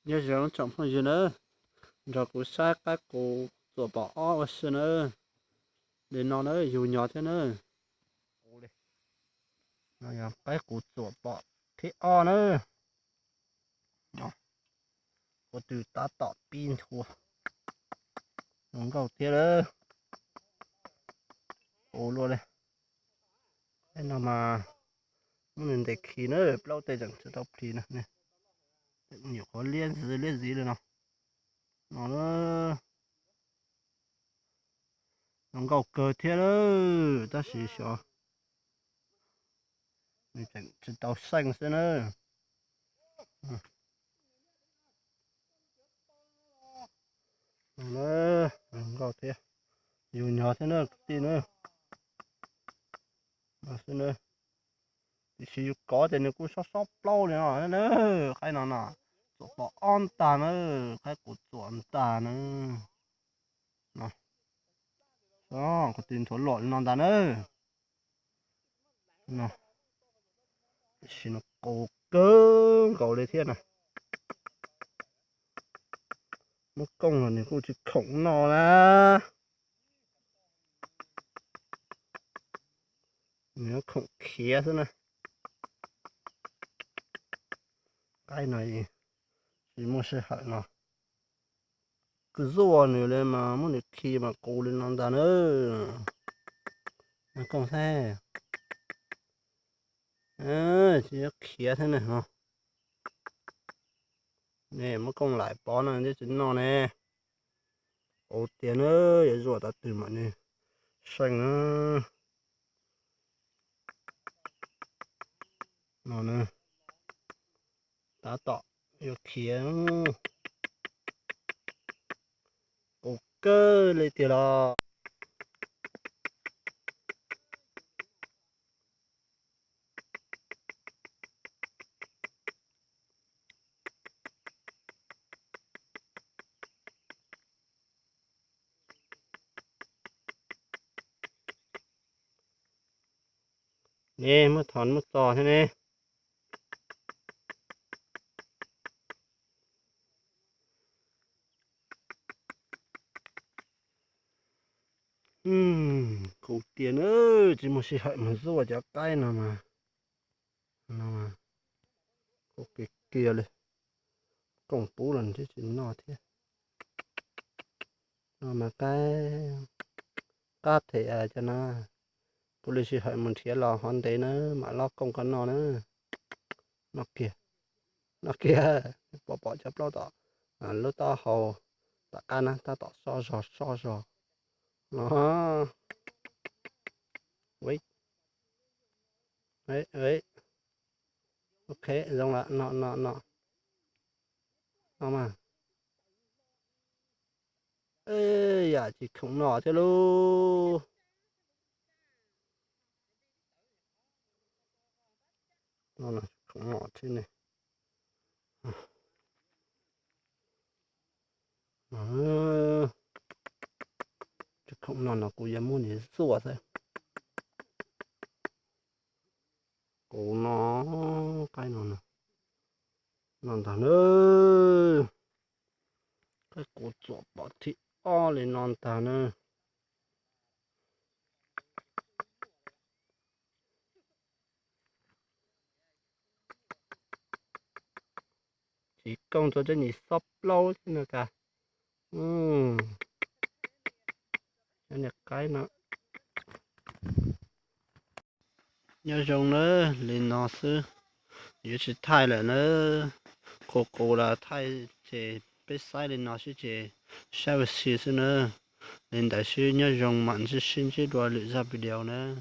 Nyob zoo tsoom phooj ywg nawb, nrog kuv saib qaib qus txuam pom ob ua si nawb. Li no nawb, yug nyog thiab nawb. Qaib qus txuam pom thib ob nawb. Ua twg tab tom pib nthua, zoo nkauj thiab lawm. Qus luaj li. Qaib no mas muab nws ntes khi na, plaub tej tseem tsis tau plis na. Nyuam qhuav liab ntxiv liab ntxiv li no. No, zoo nkauj kawg thiab lawm, tab sis xyov nws tseem tsis tau xeej xwb na. Zoo nkauj thiab, yug nyog thiab na kwv tij na. Tiam sis yus kov ces nws kuj sob sob plaub li no na. Qaib no no, txuam pom ob ntag na, qaib qus txuam ntag na. Kuv tus nthuav lom li no ntag na. Tiam sis no qus kawg nkaus li thiab na. Muab kooj los nws kuj tsis khoom noj na. Nws khoom khiav xwb na. Qaib no tsis muaj sij hawm no. Kuv zuaj nws li mas muab nws khi mas qus li no ntag na. Kooj xab, tsis khiav thiab ne ho. Ne muab kooj laim pov no thiaj tsis noj ne. Qus tiag na, yuav zuaj tau twg mam nws seej na. No na, tab tom yuav khiav. Qus kawg li tiag los. Ne muab thov muab txo thiab ne. Kuv tias na, tsis muaj sij hawm mus zuaj cov qaib no mas, no mas, kuv kiag kiag li, kooj pub los nws twb tsis noj thiab. No mas qaib qab them cov no, kuv li sij hawm mus nrhiav los hov ntev na, mam lob kooj koj noj na. Noj kiag, noj kiag, pom pom cov plaub tom lub taub hau tom qab na, tab tom soj zog soj zog no. Ok, zoo lawm, no no no. No mas, yam tsis khoom noj thiab lauj. Khoom noj thiab ne. Tsis khoom noj no kuv yuav muab nws zuaj xwb. Kuv no, qaib no, no ntag na. Qaib qus txuam pom thib ob li no ntag na. Tsis kooj txog tej nyuam xob plaub thiab no cas. Cov niag qaib no. Nyob zoo nawb, li no xwb, yuav tsis thaij lawm nawb. Qus qus los thaij ces peb saib li no xwb ces saib ua si xwb nawb. Li ntawd xwb, nyob zoo mam sib ntsib dua lwm zaj video nawb.